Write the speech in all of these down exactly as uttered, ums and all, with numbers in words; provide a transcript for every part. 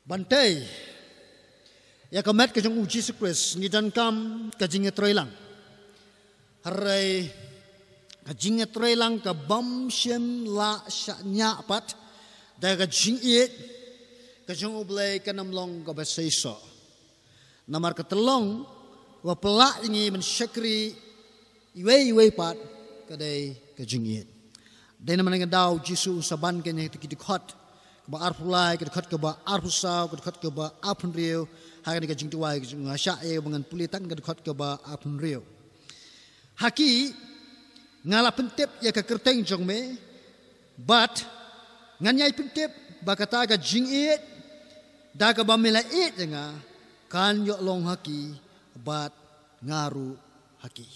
Ban tei ïa ka met ka jong u Jisu Khrist ngi donkam ka jingïatreilang. Hynrei ka jingïatreilang ka bym shym la shah ñiah pat da ka jingïeit ka jong U Blei, kan ym long kaba seisoh. Namar ka tyllong ba pynlah ïa ngi ban shakri iwei iwei pat ka dei ka jingïeit. Dei namar nga daw Jisu u sa ban kane ha ki dkhot kaba arphew lai, ka dkhot kaba arphew saw, ka dkhot kaba arphew hynriew. Ha kane ka jingduwai ka jong nga, shah ïa ba ngan pule tang ka dkhot kaba arphew hynriew. Ha ki, nga la pyntip ïa ka kyrteng jong me, bad ngan ïai pyntip ba kata ka jingïeit da kaba me la ïeit ïa nga kan ïoh long ha ki, bad nga ruh ha ki.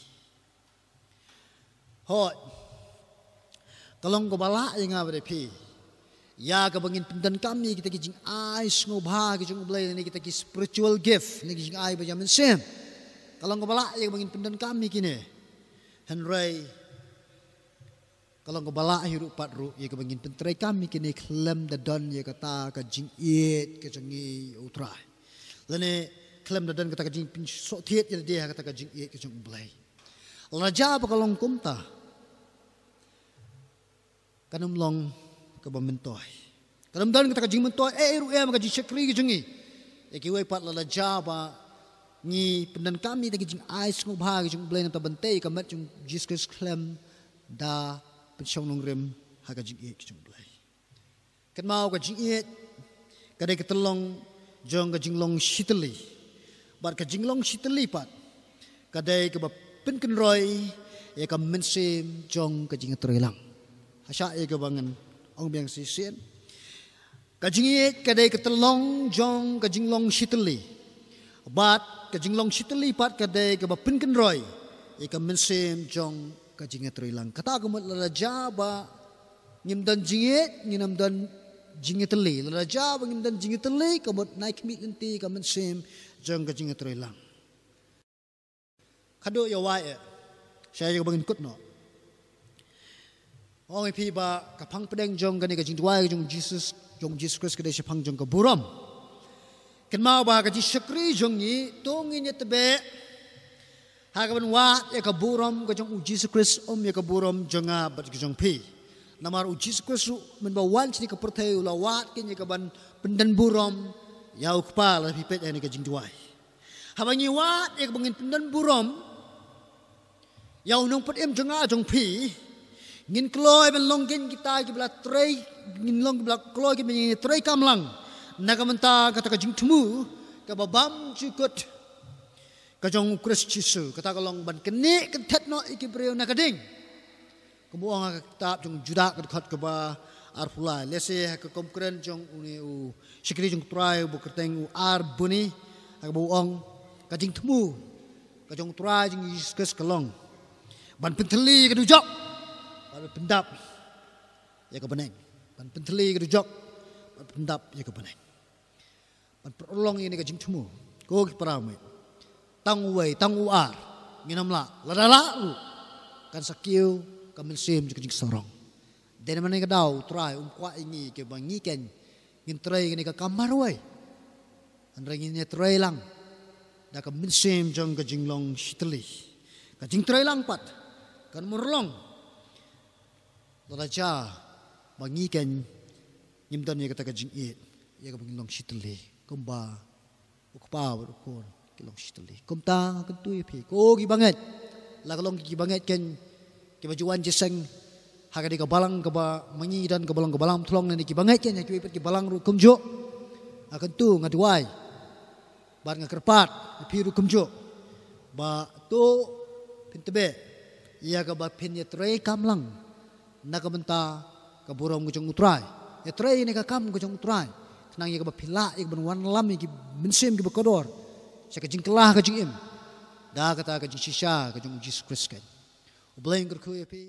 Hooid, ka long kaba lah ïa nga bad ïa phi ïa kaba ngin pyndonkam ïa kita ki jingai sngewbha ki jong U Blei, ne kita ki spiritual gift, ne ki jingai ba ïa mynsiem. Ka long kaba lah ïa kaba ngin pyndonkam ïa kine. Hynrei ka long kaba lah hi ruh pat ruh ïa kaba ngin pyntreikam ïa kine khlem da don ïa kata ka jingïeit ka jong ngi ïa U Trai, lane khlem da don kata ka jingpynsohthied ïa lade ha kata ka jingïeit ka jong U Blei. Lada jia ba ka long kumta, kan ym long kaba myntoi. Kan ym don kata ka jingmyntoi ei ei ruh em ha ka jingshakri ka jong ngi ïa kiwei pat, lada jia ba ngi pyndonkam ïa kita ki jingai sngewbha ki jong U Blei, namar ban tei ïa ka met jong U Jisu Khrist khlem da pynshong nongrim ha ka jingïeit ka jong U Blei. Kynmaw, ka jingïeit ka dei ka tyllong jong ka jinglong shitylli, bad ka jinglong shitylli pat ka dei kaba pynkynroi ïa ka mynsiem jong ka jingïatreilang. Ha shah ïa kaba ngan ong biang shisien, ka jingïeit ka dei ka tyllong jong ka jinglong shitylli, bad ka jinglong shitylli pat ka dei kaba pynkynroi ïa ka mynsiem jong ka jingïatreilang. Kata ka mut, lada jia ba ngim don jingïeit, ngin ym don jingïatylli. Lada jia ba ngim don jingïatylli, ka mut nai khmih lynti ka mynsiem jong ka jingïatreilang. Khadduh ïa wai eh, shai ïa kaba ngin kut noh. Ong ïa phi ba ka phang pdeng jong kane ka jingduwai ka jong Jisu, jong Jisu Khrist ka dei shaphang jong ka burom. Kynmaw ba ka jingshakri jong ngi, to ngin ïa tbeh ha kaban wad ïa ka burom ka jong U Jisu Khrist, ym ïa ka burom jong nga bad ka jong phi. Namar U Jisu Khrist ruh mynba u wan sha kane ka pyrthei u la wad kein ïa kaban pyndon burom ïa U Kpa, lada phi peit ha kane ka jingduwai. Haba ngi wad ïa kaba ngin pyndon burom ïa u nongpynim jong nga jong phi, ngin kloi ban long kein kita kiba la trei, ngin long kiba la kloi kein ban ïatreikam lang na ka bynta kata ka jingthmu kaba bymjukut ka jong U Khrist Jisu. Kata ka long ban knieh kynthet noh ïa ki briew na ka ding. Kumba ong ha ka kitab jong Judah ka dkhot kaba arphew lai, lehse ha ka kyrteng jong une u shakri jong U Trai uba kyrteng u Ar Buni, ha kaba u ong, ka jingthmu ka jong U Trai jong ngi Jisu Khrist ka long ban pynthylli ïa ka dujok bad pyndap ïa ka bneng. Ban pynthylli ïa ka dujok bad pyndap ïa ka bneng. Ban pynurlong ïa kane ka jingthmu, ko ki para meit. Tang uwei, tang u ar ngin ym lah, lada lah ruh kan sa kiew ka mynsiem jong ka jingsarong. Dei namar kane ka daw U Trai um kwah ïa ngi kiba ngi kein ngin trei kane ka kam marwei. Hynrei ngin ïatrei lang da ka mynsiem jong ka jinglong shitylli. Ka jingtrei lang pat kan urlong lada jia ba ngi kein ngim don ïa kata ka jingïeit ïa kaba ngin long shitylli kumba U Kpa bad U Khun ki long shitylli. Kumta nga kyntu ïa phi ko ki bangeit, la ka long ki bangeit kein kiba ju wan jingïaseng ha kane ka balang kaba ma ngi don, ka balang, ka balang Thlong, ne ki bangeit kein ha kiwei pat ki balang ruh kumjuh. Nga kyntu, nga duwai bad nga kyrpad ïa phi ruh kumjuh ba to phin tbeh ïa kaba phin ïatreikam lang na ka bynta ka burom ka jong U Trai. Ïatrei ïa kane ka kam ka jong U Trai khnang ïa kaba phin lah ïa kaban wanlam ïa ki mynsiem kiba kordor sha ka jingkylla ka jingim da kata ka jingshisha ka jong U Jisu Khrist kein. U Blei un kyrkhu ïa phi.